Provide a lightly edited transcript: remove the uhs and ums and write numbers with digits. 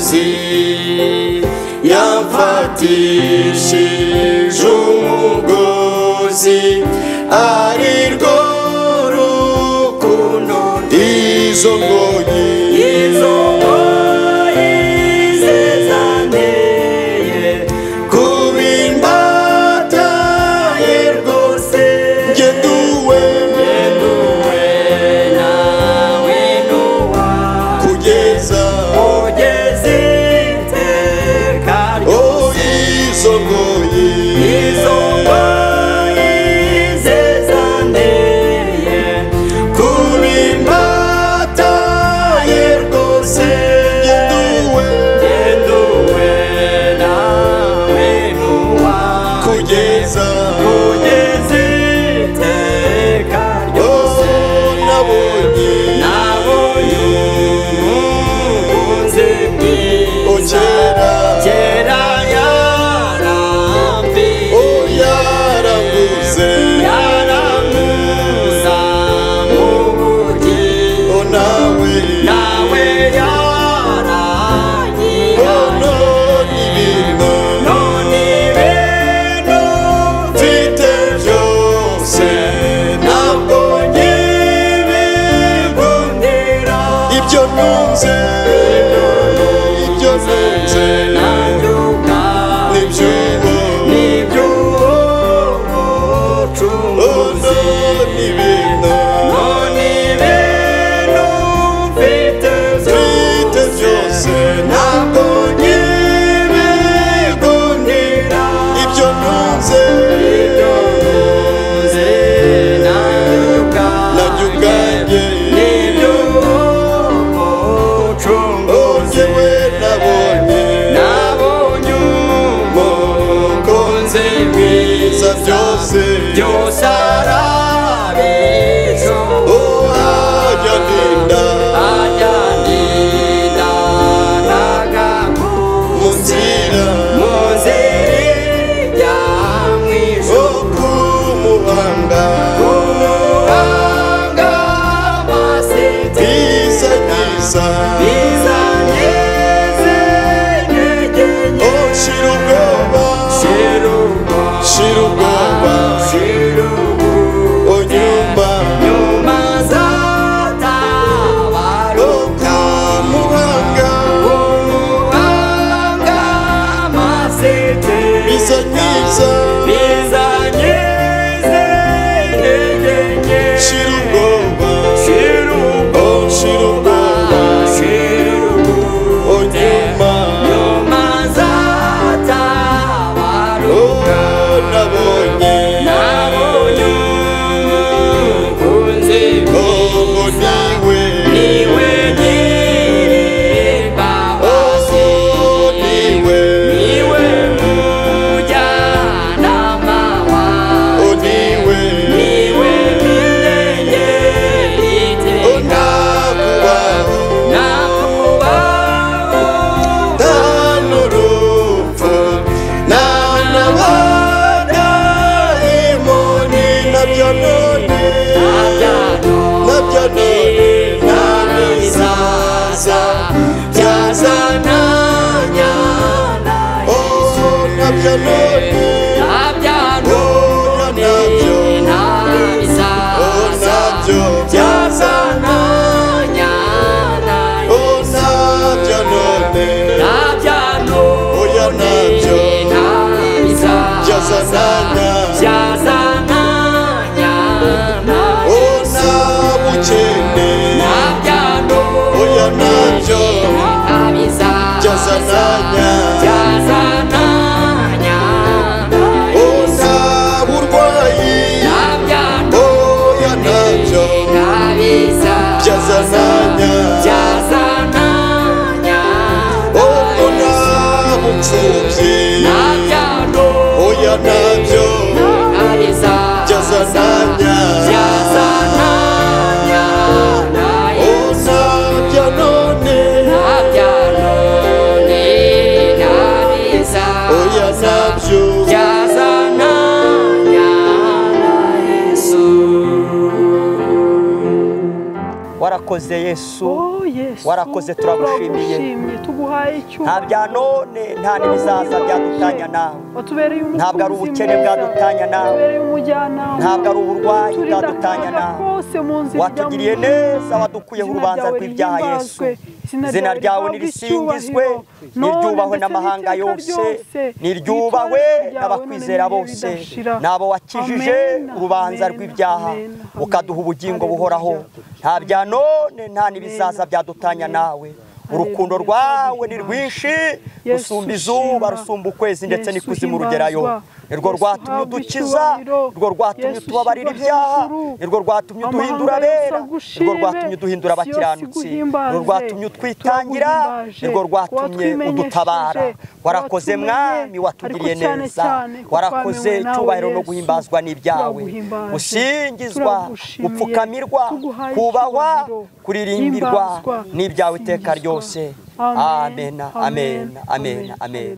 Umukunzi yamfatishije umugozi ari rwo rukundo. Izo ngoyi, izo ngoyi zizanteye kubimbataye rwose. Ngenduwe, ngenduwe nawe nuwa kugeza, kugeza iteka ryose. Izo ngoyi, izo ngoyi zizanteye kubimbataye rwose. Ngenduwe, ngenduwe nawe nuwa kugeza, kugeza iteka ryose. Nabonye, nabonye umukunzi mwiza, kera yarambiye, yaranguze, yaranguza mu bugingo, nawe, nawe yaranyihaye. None ibintu, none ibintu mfite byose ntabwo nkibigundira. Ibyo ntunze, ibyo ntunze nibyo, n'iby'ubucunguzi. None ibintu, none ibintu mfite byose ntabwo nkibigundira. Ibyo ntunze, ibyo ntunze nanjye ubwanjye n'iby'ubucunguzi. Njyewe nabonye, nabonye umukunzi mwiza, byose, byose arabishoboye. Ajya ndinda, ajya ndinda mu nzira, mu nzira ijya mu ijuru. Ku muhanga, ku muhanga biza nkiza, biza nkiza intege nke. Shira ubwoba, shira ubwoba, shira ubwoba, shira ubwoba. Nyuma, nyuma nzatabaruka. Muhanga, umuhanga masete biza nkiza, biza nkiza intege nke. Shira ubwoba, shira ubwoba, shira ubwoba, shira ubwoba. Nyuma, nyuma nzatabaruka. Nabonye, nabonye umukunzi mwiza, niwe, niwe nyir'imbabazi, niwe, niwe mujyanama wanjye, niwe, niwe mirengeri iteka. Nakubaho, nta n'urupfu, nta n'abadayimoni, nabyo none, nabyo none, nta bizaza byazananya na Yesu. Nabyo none, nabyo none, nta bizaza byazananya na Yesu. Nabyo none, nabyo none, nta bizaza byazananya na Yesu. Nabukene, nabyo none, nta bizaza byazananya na Yesu. Ntaburwayi, nabyo none, nta bizaza byazananya na Yesu. Ntabupfubyi, nabyo none, nta bizaza byazananya na Yesu. Nabyo none, Warakoze Yesu, Oh Yesu, warakoze, turagushimiye. turagushimye, tuguhaye Nta icyubahiro. bya none nta n'ibizaza byadutanya nawe. Watubereye Ntabwo ari umukunzi ubukene mwiza, bwadutanya nawe. watubereye umujyanama, Ntabwo ari uburwayi uturinda bwadutanya akaga nawe. kose mu nzira ijya mu Watugiriye ijuru. neza, wadukuyeho Izina urubanza ryawe rw'ibyaha Yesu. rihimbazwe, izina Izina ryawe ryawe rihabwe nirisingizwe, icyubahiro, none niryubahwe ndetse n'amahanga n'iteka yose, ryose. niryubahwe Nitware ryawe n'abakwizera none n'ibihe bose, bidashira. n'abo wakijije Amen, urubanza amen, rw'ibyaha, amen, amen. ukaduha ubugingo Haleluya. buhoraho. Nta bya none nta n'ibizaza Amen. byadutanya Amen. nawe. Urukundo Haleluya, rwawe ni turaguhimbaje. rwinshi, Yesu rusumba izuba, ushimwa. rusumba ukwezi ndetse Yesu n'ikuzimu rugerayo. uhimbazwa. Nirwo Yesu rwatumye uhabwa udukiza, icyubahiro. nirwo rwatumye Yesu utubabarira ushyirwa ibyaha, hejuru. nirwo rwatumye uduhindura Amahanga yose abera, agushime, nirwo rwatumye uduhindura isi yose abakiranutsi, iguhimbaze. nirwo rwatumye utwitangira, Turaguhimbaje, nirwo rwatumye watwimenyesheje, udutabara. Warakoze watumenye, Mwami, watugiriye ariko cyane neza, cyane ko warakoze, twamenywe nawe icyubahiro no Yesu. guhimbazwa n'ibyawe. Turaguhimbaje, Usingizwa, turagushimiye, gupfukamirwa, tuguhaye kubahwa, icyubahiro. kuririmbirwa Himbazwa, n'ibyawe iteka singizwa. ryose. Amen, Amen, amen, amen, amen.